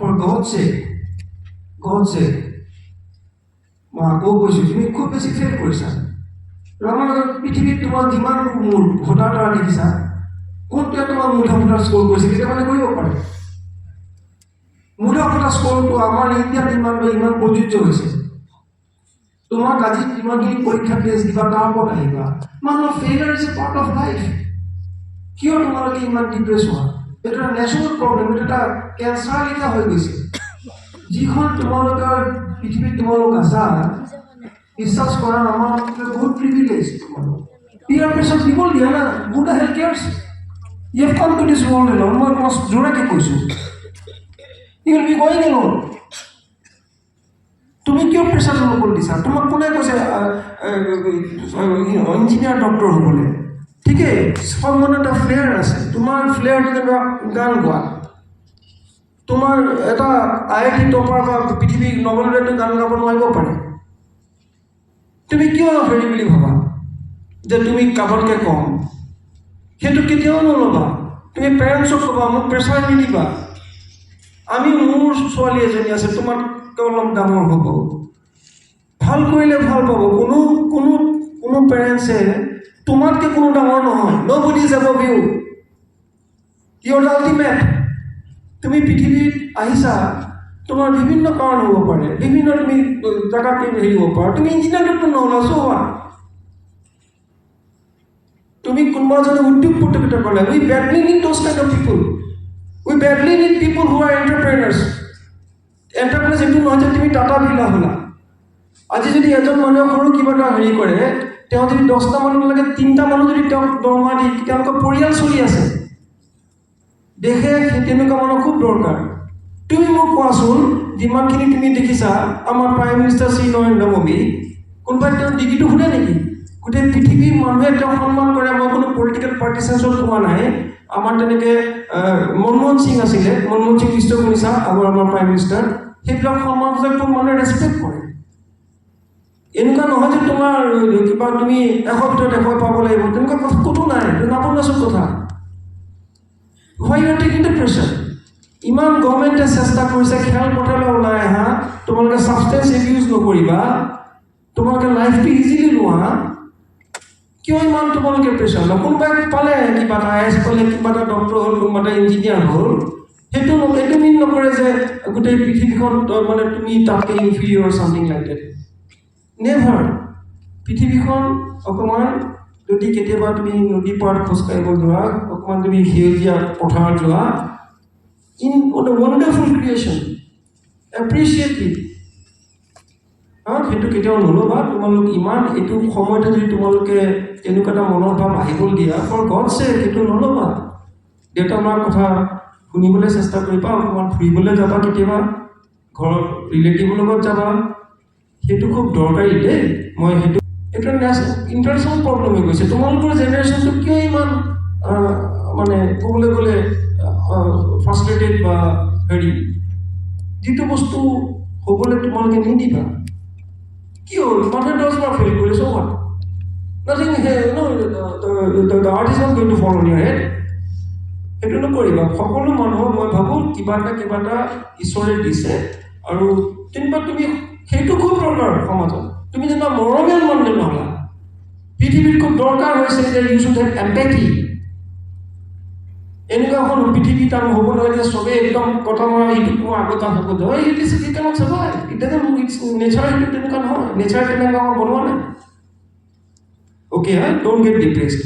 For God's sake, God's sake, মই আকৌ কৈছোঁ, তুমি খুব বেছি ফেইল কৰিছা। ৰামানুজন, পৃথিৱীত তোমাৰ যিমান মোৰ ভোটাৰ তাৰ দেখিছা, কোনটোৱে তোমাৰ মূধা ফুটা স্ক'ৰ কৰিছে? কেতিয়াবা কৰিব পাৰে। মূধা ফুটা স্ক'ৰটো আমাৰ ইণ্ডিয়াত ইমান ইমান প্ৰযোজ্য হৈছে। তোমাক আজি যিমানখিনি পৰীক্ষা টেষ্ট দিবা, তাৰ ওপৰত আহিবা। মানুহৰ failure is a part of life. কিয় তোমালোকে ইমান ডিপ্ৰেছ হোৱা? এইটো এটা নেশ্যনেল প্ৰব্লেম, এইটো এটা কেঞ্চাৰ লেখীয়া হৈ গৈছে। যিখন তোমালোকৰ পৃথিৱীত তোমালোক আছা, বিশ্বাস কৰা, আমাৰ বহুত প্ৰিভিলেজ। তোমালোক পিয়াৰ প্ৰেছাৰ দিব দিয়া না। Who the hell cares? You have come to this world alone. মই তোমাক জোৰেকৈ কৈছোঁ, you will be going alone. তুমি কিয় প্ৰেছাৰ ল'বলৈ দিছা? তোমাক কোনে কৈছে ইঞ্জিনিয়াৰ, ডক্টৰ হ'বলৈ? ঠিকেই, চব মানুহ এটা ফ্লেয়াৰ আছে। তোমাৰ ফ্লেয়াৰটো যেনিবা গান গোৱা। তোমাৰ এটা আইআইটি টপাৰ বা পৃথিৱীৰ নবেল গান গাব নোৱাৰিব পাৰে। তুমি কিয় হেৰি বুলি ভাবা যে তুমি কাৰোবাতকৈ কম? সেইটো কেতিয়াও নল'বা। তুমি পেৰেণ্টছক ক'বা, মোক প্ৰেছাৰ নিদিবা। আমি, মোৰ ছোৱালী এজনী আছে, তোমাতকৈ অলপ ডাঙৰ হ'ব। ভাল কৰিলে ভাল পাব। কোনো কোনো কোনো পেৰেণ্টছে, তোমাতকৈ কোনো ডাঙৰ নহয়। Nobody is above you, you are ultimate. তুমি পৃথিৱীত আহিছা, তোমাৰ বিভিন্ন কাৰণ হ'ব পাৰে, বিভিন্ন তুমি জেগাত তুমি হেৰি হ'ব পাৰা। তুমি ইঞ্জিনিয়াৰ, ডক্টৰ নহ'লা, চ' what? তুমি কোনোবা এজনে উদ্যোগপতিতা ক'লে, we badly need those kind of people. We badly need people who are entrepreneurs. Entrepreneurs এইটো নহয় যে তুমি টাটা, বিৰলা হ'লা। আজি যদি এজন মানুহে সৰু কিবা এটা হেৰি কৰে, তেওঁ যদি 10টা মানুহ লাগে, তিনিটা মানুহ যদি তেওঁক দৰমহা দি, তেওঁলোকৰ পৰিয়াল চলি আছে। দেশে সেই তেনেকুৱা মানুহ খুব দৰকাৰ। তুমি মোক কোৱাচোন, যিমানখিনি তুমি দেখিছা, আমাৰ প্ৰাইম মিনিষ্টাৰ শ্ৰী নৰেন্দ্ৰ মোদী, কোনোবাই তেওঁৰ ডিগ্ৰীটো সোধে নেকি? গোটেই পৃথিৱীৰ মানুহে তেওঁক সন্মান কৰে। মই কোনো পলিটিকেল পাৰ্টি চেঞ্চত কোৱা নাই। আমাৰ তেনেকৈ মনমোহন সিং আছিলে, মনমোহন সিং নিশ্চয় শুনিছা, আগৰ আমাৰ প্ৰাইম মিনিষ্টাৰ। সেইবিলাক সন্মান, মানুহে ৰেচপেক্ট কৰে। এনেকুৱা নহয় যে তোমাৰ কিবা তুমি 100 ভিতৰত 100 পাব লাগিব, তেনেকুৱা কথা ক'তো নাই। নাপনাচোন কথা। Why you are taking the pressure? ইমান গভৰ্ণমেণ্টে চেষ্টা কৰিছে, খেলপথাৰলৈ ওলাই আহা। তোমালোকে ছাবষ্টেঞ্চ এবিউজ নকৰিবা, তোমালোকে লাইফটো ইজিলি লোৱা। কিয় ইমান তোমালোকে প্ৰেছাৰ লোৱা? কোনোবাই পালে কিবা এটা, আইএএছ পালে, কিবা এটা ডক্টৰ হ'ল, কোনোবা এটা ইঞ্জিনিয়াৰ হ'ল, সেইটো এইটো মিন নকৰে যে গোটেই পৃথিৱীখন মানে তুমি তাতকৈ inferior, something like that, never. পৃথিৱীখন অকণমান যদি কেতিয়াবা তুমি নদী পাৰত খোজকাঢ়িব যোৱা, অকণমান তুমি সেউজীয়া পথাৰত যোৱা, in wonderful creation, appreciate it. কাৰণ সেইটো কেতিয়াও নল'বা। তোমালোক ইমান এইটো সময়তে যদি তোমালোকে তেনেকুৱা এটা মনৰ ভাৱ আহিবলৈ দিয়া, ফৰ গড ছেক, সেইটো নল'বা। দেউতা মাৰ কথা শুনিবলৈ চেষ্টা কৰিবা, অকণমান ফুৰিবলৈ যাবা, কেতিয়াবা ঘৰত ৰিলেটিভৰ লগত যাবা। সেইটো খুব দৰকাৰী দেই। মই সেইটো, এইটো ইণ্টাৰনেশ্যনেল প্ৰব্লেম হৈ গৈছে। তোমালোকৰ জেনেৰেশ্যনটো কিয় ইমান মানে ক'বলৈ গ'লে ফ্ৰাষ্ট্ৰেটেড বা হেৰি, যিটো বস্তু হ'বলৈ তোমালোকে নিদিবা। কি হ'ল? মানুহে 10 বাৰ ফেইল কৰিলে, so what? Nothing, no, the earth is not going to fall on your head. সেইটো নকৰিবা। সকলো মানুহক মই ভাবোঁ কিবা এটা কিবা এটা ঈশ্বৰে দিছে আৰু যেনিবা তুমি সেইটো খুব দৰকাৰ সমাজত। তুমি যেনিবা মৰমীয়াল মানুহ নহ'লা, পৃথিৱীত খুব দৰকাৰ হৈছে যে you should have empathy. এনেকুৱা এখন পৃথিৱীত আৰু হ'ব নালাগে যে চবেই একদম কথা মৰা, ইটো মোৰ আগত হ'ব। It is, U cannot survive. It doesn't, it's nature. সেইটো তেনেকুৱা নহয়, নেচাৰ তেনেকুৱা বনোৱা নাই। অ'কে, হা, don't get depressed.